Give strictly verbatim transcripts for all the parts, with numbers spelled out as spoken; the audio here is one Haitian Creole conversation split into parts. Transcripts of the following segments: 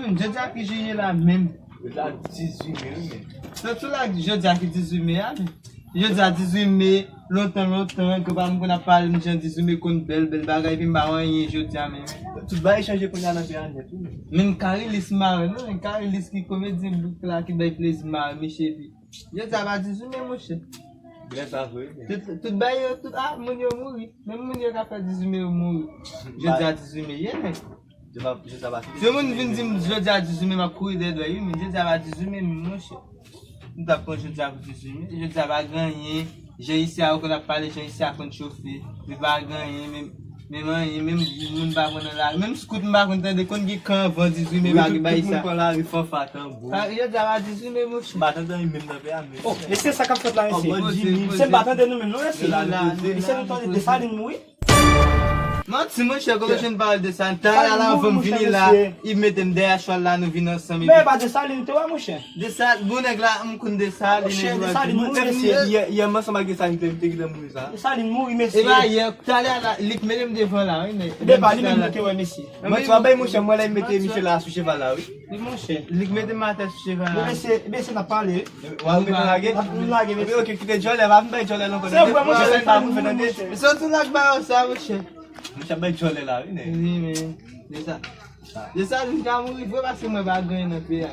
Jodi a ki jou ye la menm? Jodi a dizuit me, wi, men. Sòti la jodi a ki dizuit me a, men. Jodi a dizuit me, lontan, lontan, granpa m konn ap pale m jan dizuit me konn bèl, bèl bagay, epi m pa wè anyen jodi a menm. Tout bagay chanje kounye a nan peyi a nèt, wi, men. Men Karilis mare, non, men Karilis ki komedyen bouk la ki bay plezi mare, mesye, epi jodi a pa dizuit me, monchè. Gen sa vre, men. Tout, tout bagay yo, tout, ah, moun yo mouri. Menm moun yo ka fè dizuit me yo mouri. Jodi a dizuit me ye, men. Se moun vin di m jodi a dizuit me, m ap kouri dèyè dwèt, wi, men jodi a pa dizuit me, men monchè. M t ap pran jodi a pou dizuit me. Jodi a pa gen anyen. Jan isi a yo konn ap pale, jan isi a konn chofe. Li pa gen anyen, menm, menm anyen, menm moun pa konn nan lari. Menm skout m pa konn tande, konn gen kan anvan dizuit me, pa gen bagay sa. Tout moun pran lari, fanfa, tanbou. Jodi a pa dizuit me, monchè. M pa tande anyen menm nan peyi a, men. Oh, mesye, sa k ap fèt la, mesye? Se m pa tande nou menm, non, mesye. Mesye, nou tande Desalin mouri? Manti, monchè, kote w jwenn pawòl de sa? Talè a la, anvan m vini la, li mete m dèyè chwal la, nou vin ansanm. Men e pa Desalin te wè, monchè. Desal-, bon nèg la, m konn Desalin. Monchè, Desalin mouri, mesye. Yè, yè m ansanm ak Desalin te, te gentan mouri sa. Desalin mouri, mesye. E pa yè, talè a la, li k mete m devan la, wi, men. E pa li menm nou te wè, mesye. Manti w ap bay, monchè, m wè lè l mete misye la sou cheval la, wi. Wi, monchè. Li k mete m atè sou cheval la. Mesye, mesye, n ap pale. W ap mete lage? N ap lage, mesye. Ok, kite djòlè, pa vin bay djòlè non, se vre, monchè, se pa pou fè tande. Mesye, sòti la k ba yo sa, monchè. Monchè, bay djòlè la, wi, nèg. Wi, men. Desalin ka mouri vre paske mwen pa gen anyen nan peyi a.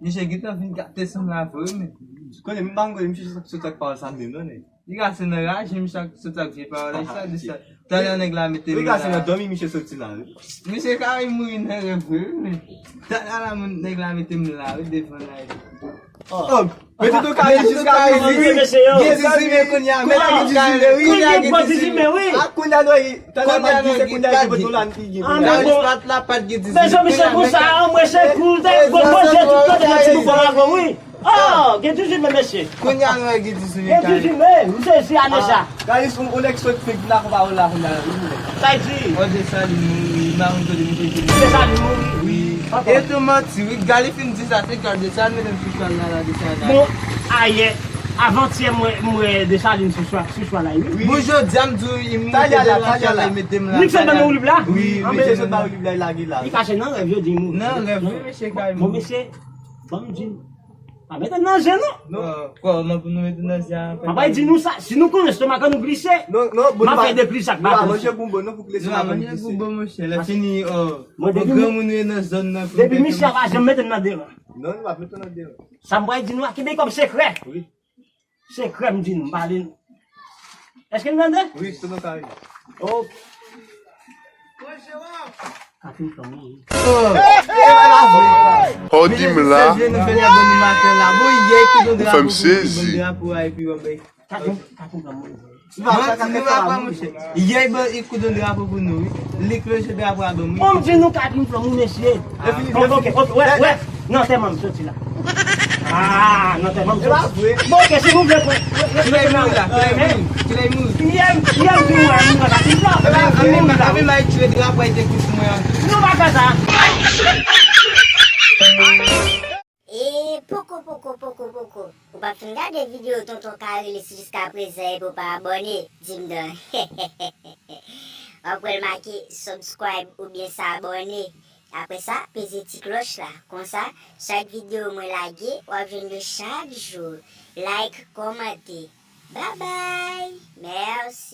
Misye gentan vin gate sanm la vre, men. Konnen, m pa konn kote misye sot ak pawòl sa menm non, nèg. Li ka se nan raje, misye sot ak vye pawòl sa, de sa. Talè nèg la mete m la. Li ka se nan dòmi misye soti la, wi. Misye ka mouri nan rèv vre, wi, men. Talè la, moun, nèg la mete m la, wi, devan la. Oh. Mete tou kay jiska midi. Gen dizuit me kounye a, men la gen dizuit me, wi. Kounye a gen dizuit me, wi. A, kounye a nou, talè m ap di se kounye a ki pot nou la, n pi gen. Karis pat la, pat gen dizuit me. Mezanmi, se konsa, anmwe se kou, te bon, Bondye tout kote nan ti boukon avan, wi. Oh, gen dizuit me, mesye. Kounye a nou wè gen dizuit me. Gen dizuit me, m sezi ane sa. Karis, yon nèg sot fèk vin ak yon pawòl la, kounye a, wi. Sa y di? Oh, Desalin mouri, m pa konn kote misye te mouri. Desalin mouri? Wi. E tou manti, wi. Gade fin di sa, se gade sa, mete m sou chwal la, la, de sa, la. Bon, ayè, avantyè, mwen, mwen Desalin sou chwa, sou chwa la, wi. Bon, jodi a, m di w, m monte de la chal la, mete m la. Li fè ban nou lib la? Wi, mesye sot ba lib la, lage la. Li kache nan rèv, yo di mouri. Nan rèv, wi, mesye ka mouri. Bon, mesye, ban m di nou. Pa mete m nan zen, non. Non. Kòman pou nou mete nan zen a? M ap di nou sa, si nou konnen estomak an nou glise, non, non, bon, m ap fè de plis ak baton. Nou pa manje bonbon, non, pou ke estomak an glise. Nou pa manje bonbon, monchè. Lè fini, oh, granmoun yo nan zòn nan. Depi misye a pa janm mete m nan devan. Non, nou pa mete nan devan. Sa m pral di nou a, kenbe kòm sekrè. Wi. Sekrè m di nou, m pale nou. Èske n tande? Wi, se nou kay. Ok. Katin fanm, wi. Hòdi m la. Ou fè m sezi. Katin, katin fanm, wi. Manti, nou pa pran mouche. Yè ban i kou don drapo pou nou, wi. Li klonje drapo a ban mwen. Bon, m di nou ka di m flanm ou, mesye. Ok, ok, wè, wè. Nan tèman m soti la. Ah, nan tèman m soti. Bon, ok, si nou vle pran. Kilè mouri la, kilè mouri. Kilè mouri. Yè m, yè m di mwen, mwen pa di flanm. Api may tire drapo a te kou sou mwen an. Nou pa fè sa. E poko, poko, poko, poko. Ou pa fin gade videyo Tonton Carel jiskaprezan epi w pa abòne? Di m non. W ap wè l make subscribe oubyen s'abonner. Apre sa, peze ti klòch la. Konsa, chak videyo mwen lage, w ap jwenn yo chak jou. Like, kòmante. Babay! Mèsi!